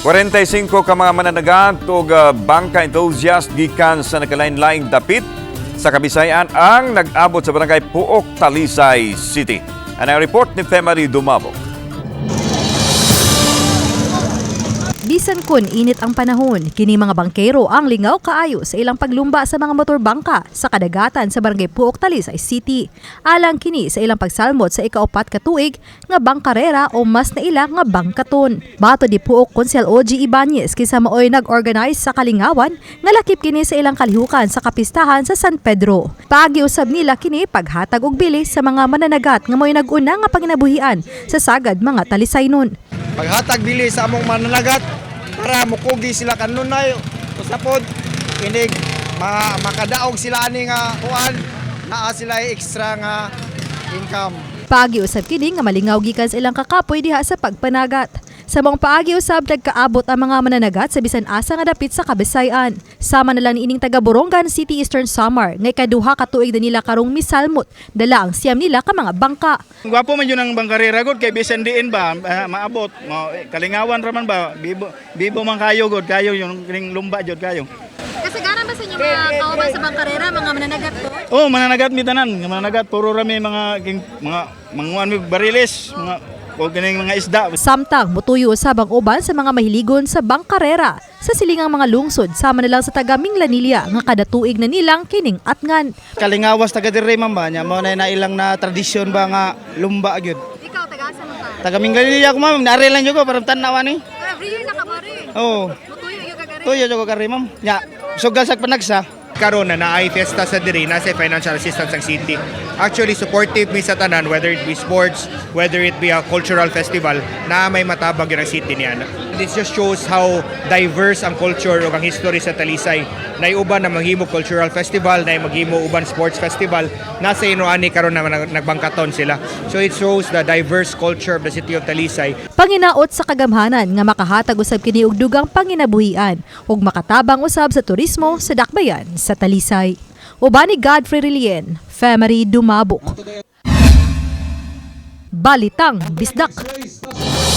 45 ka mga mananagat ug bangka enthusiast gikan sa nagkalain-laing dapit sa Kabisayan ang nag-abot sa Barangay Pooc, Talisay City. Ang report ni Femary Dumabo. Bisan kun init ang panahon, kini mga bangkero ang lingaw kaayo sa ilang paglumba sa mga motor bangka sa kadagatan sa Barangay Pooc, Talisay City. Alang kini sa ilang pagsalmot sa ikaupat ka tuig nga bangkarera o mas na ila nga bangkaton. Matod ni Pooc Konsehal OG Ibanez, kinsa maoy nag-organize sa kalingawan nga lakip kini sa ilang kalihukan sa kapistahan sa San Pedro. Paagi usab nila kini paghatag og bili sa mga mananagat nga maoy nag-una nga panginabuhian sa sagad mga Talisaynon. Paghatag bili sa among mananagat para mukugi sila kanunay usapod inig makadaog sila ani nga kuan, naa sila extra nga income. Paagi usab kini nga malingaw gikan sa ilang kakapoy diha sa pagpanagat. Sa maong paagi usab, nagkaabot ang mga mananagat sa bisan asa nga dapit sa Kabisayan. Sama na lang ining taga Borongan City, Eastern Samar, nga ikaduha ka tuig na nila karong misalmot dala ang siyam nila ka mga bangka. Gwapo man yun ang bangkarera god kay bisan diin ba maabot. Mo eh, kalingawan ra man ba, bibo bibo man kayo god kayo yung kining lumba jud kayo. Kasagaran ba sa inyo mga kauban sa bangkarera, mga mananagat ko? Oh, mananagat mi tanan, mananagat puro ra mi mga king, mga manguan mi bariles, mga o kining mga isda. Samtang mutuyo usab ang uban sa mga mahiligon sa bangkarera sa silingang mga lungsod, sama na lang sa taga Minglanilla nga kada tuig na nilang kining atngan. Kalingawas taga dire, ma'am, ba nya mo na ilang na tradisyon ba nga lumba gyud. Ikaw, taga asa man ka? Taga Minglanilla ako, ma'am, naare lang jud ko para tan-awa ni. Every year na ka mare. Oo. Mutuyo gyud ka. Tuyo jud ko kari, ma'am. Nya sugal sa panagsa. Karon na naay fiesta sa diri, nasa financial assistance ang city. Actually, supportive mi sa tanan, whether it be sports, whether it be a cultural festival, na may matabang yun ang city niya. This just shows how diverse ang culture ug ang history sa Talisay. Nay uban na maghimo cultural festival, nay maghimo uban sports festival, nasa ino ani karon na nagbangkaton sila. So it shows the diverse culture of the city of Talisay. Panginaot sa kagamhanan nga makahatag usab kini og dugang panginabuhian ug makatabang usab sa turismo sa dakbayan sa Talisay. Uban ni Godfrey Relien, Femery Dumabok. Balitang Bisdak.